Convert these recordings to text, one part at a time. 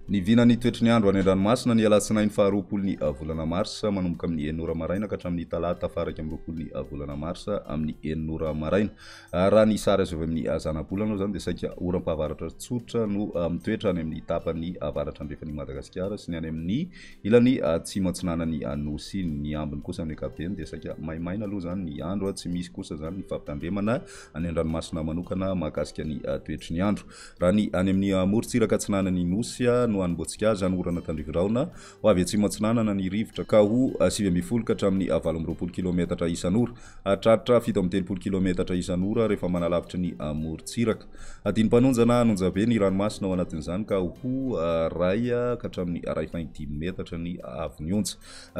Ny vinan'ny toetry ny andro any an-dranomasina ny alatsinainy faharoapolo ny volana marsa manomboka amin'ny enina ora maraina ka hatramin'ny talata faha-21 ny volana marsa amin'ny enina ora maraina. Raha ny sary azo avy amin'ny zanabolana aloha izany dia saika oram-pahavaratra tsotra no mitoetra any amin'ny tapany avaratra andrefan'i Madagasikara sy ny any amin'ny ilany atsimo atsinanan'ny Nosy. Ny ambiny kosa amin'ny ankapobeny dia saika maimaina aloha izany ny andro, tsy misy kosa izany ny fampitandremana any an-dranomasina manokana mahakasika ny toetry ny andro. Raha ny any amin'ny morontsiraka atsinanan'ny Nosy no hanombohantsika azy, hanorana tandrifin-drahona ho avy atsimo atsinanana ny rivotra ka ho 19 ka hatramin'ny 28 kilaometatra isan'ora. Hahatratra 37 kilaometatra isan'ora rehefa manalavitry ny morontsiraka. Adinam-panonja na anonjabe ny ranomasina ao anatin'izany ka ho iray ka hatramin'ny iray faingo dimy metatra ny haavon'ny onja.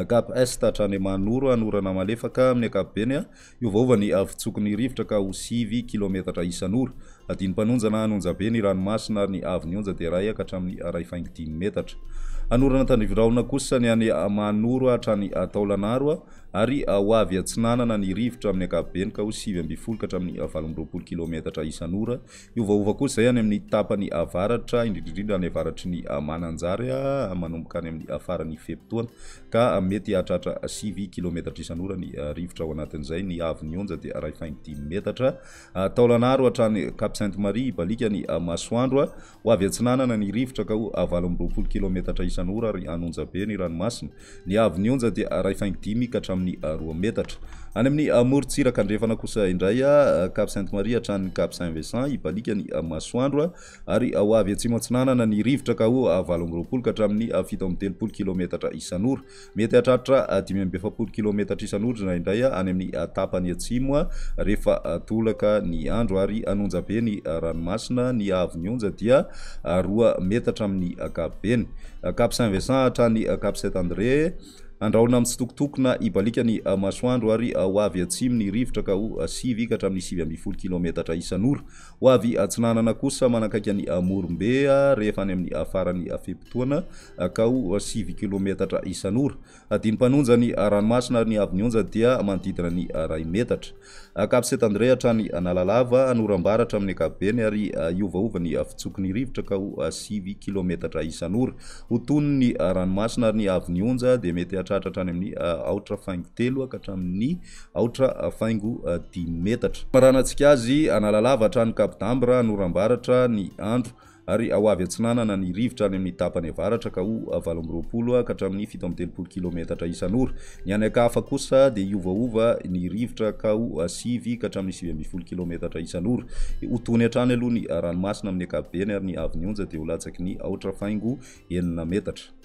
Cap Est hatrany Manoro, hanorana malefaka amin'ny ankapobeny. Hiovaova ny hafitsoky ny rivotra ka ho sivy kilaometatra isan'ora. Adinam-panonja na anonjabe ny ranomasina ary ny haavon'ny onja dia iray ka hatramin'ny iray faingo dimy metatra. Hanorana tandrivi-drahona kosa ny any Mahanoro hatrany Taolagnaro ary ho avy atsinanana ny rivotra amin'ny ankapobeny ka ho 19 ka hatramin'ny 28 kilaometatra isan'ora. Hiovaova kosa izay any amin'ny tapany avaratra, indrindra indrindra any avaratry ny Mananjary manomboka any amin'ny faran'ny fe-potoana ka mety hahatratra sivy kilaometatra isan'ora ny rivotra ao anatin'izay. Ny haavon'ny onja dia iray faingo dimy metatra. Taolagnaro hatrany Cap Sainte Marie, hibaliaka ny masoandro. Ho avy atsinanana ny rivotra ka ho 28 kilaometatra isan'ora ary hanonja be ny ranomasina. Ny haavon'ny onja dia iray faingo dimy ka hatramin'ny roa metatra. Any amin'ny morontsiraka andrefana kosa indray, Cap Sainte Marie hatrany Cap Saint Vincent, hibaliaka ny masoandro ary ho avy atsimo atsinanana ny rivotra ka ho 28 ka hatramin'ny 37 kilaometatra isan'ora. Mety hahatratra 45 kilaometatra isan'ora indraindray any amin'ny tapany atsimo rehefa tolaka ny andro ary hanonja be ny ranomasina. Ny haavon'ny onja dia roa metatra amin'ny ankapobeny. Cap Saint Vincent hatrany Cap Saint André, Andrahona mitsitokotoko na hibaliaka ny masoandro ary ho avy atsimo ny rivotra ka ho sivy ka hatramin'ny 19 kilaometatra isan'ora. Ho avy atsinanana kosa manakaiky an'i Morombe rehefa any amin'ny faran'ny fe-potoana ka ho sivy kilometatra isan'ora. Adinam-panonja ny ranomasina ary ny haavon'ny onja dia manodidina ny iray metatra. Cap Saint André hatrany Analalava, Anorambaratra amin'ny ankapobeny ary hiovaova ny fitsoky ny rivotra ka ho sivy kilometatra isan'ora. Ho tony ny ranomasina ary ny haavon'ny onja dia mety hahatratra hatrany amin'ny aotra faingo telo ka hatramin'ny aotra faingo dimy metatra. Maranantsika azy, Analalava hatrany Cap d'Ambre, Anorambaratra ny andro ary ho avy atsinanana ny rivotra any amin'ny tapany avaratra ka ho 28 ka hatramin'ny 37 kilometatra isan'ora. Ny any ankafa kosa dia hiovaova ny rivotra ka ho 9 ka hatramin'ny 19 kilometatra isan'ora. Ho tony hatrany aloha ny ranomasina amin'ny ankapobeny ary ny haavon'ny onja dia ho latsaky ny aotra faingo enina metatra.